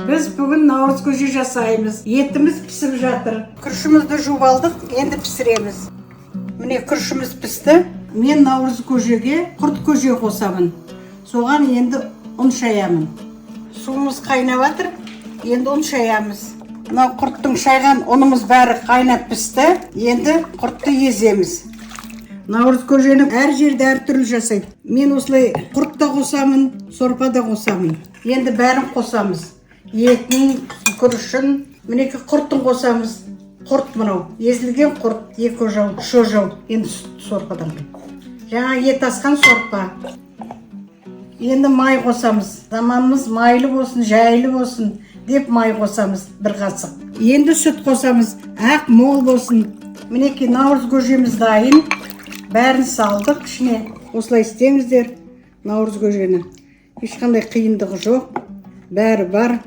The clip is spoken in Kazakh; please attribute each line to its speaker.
Speaker 1: Біз бүгін наурыз көже жасаймыз. Етіміз пісіп жатыр. Күрішімізді жуып алдық, енді пісіреміз. Міне, күрішіміз пісті. Мен наурыз көжеге құрт көже қосамын. Соған енді ұн шаямын. Суымыз қайнап жатыр, енді ұн шаямыз. Мынау құрттың шайған ұнымыз бәрі қайнап пісті. Енді құртты еземіз. Наурыз көжені әр жерде әртүрлі жасайды. Мен осылай құрт та қосамын, сорпа да қосамын. Енді бәрін қосамыз. Етін, күрішін, мінекей, құртын қосамыз. Құрт мынау, езілген құрт, 2 ожау, 3 ожау. Енді сүт сорпадан. Жаңа ет асқан сорпа. Енді май қосамыз. Заманымыз майлы болсын, жайлы болсын деп май қосамыз 1 қасық. Енді сүт қосамыз, ақ мол болсын. Мінекей, наурыз көжеміз дайын. Бәрін салдық ішіне. Осылай істеңіздер наурыз көжені. Ешқандай қиындығы жоқ. Бәрі бар.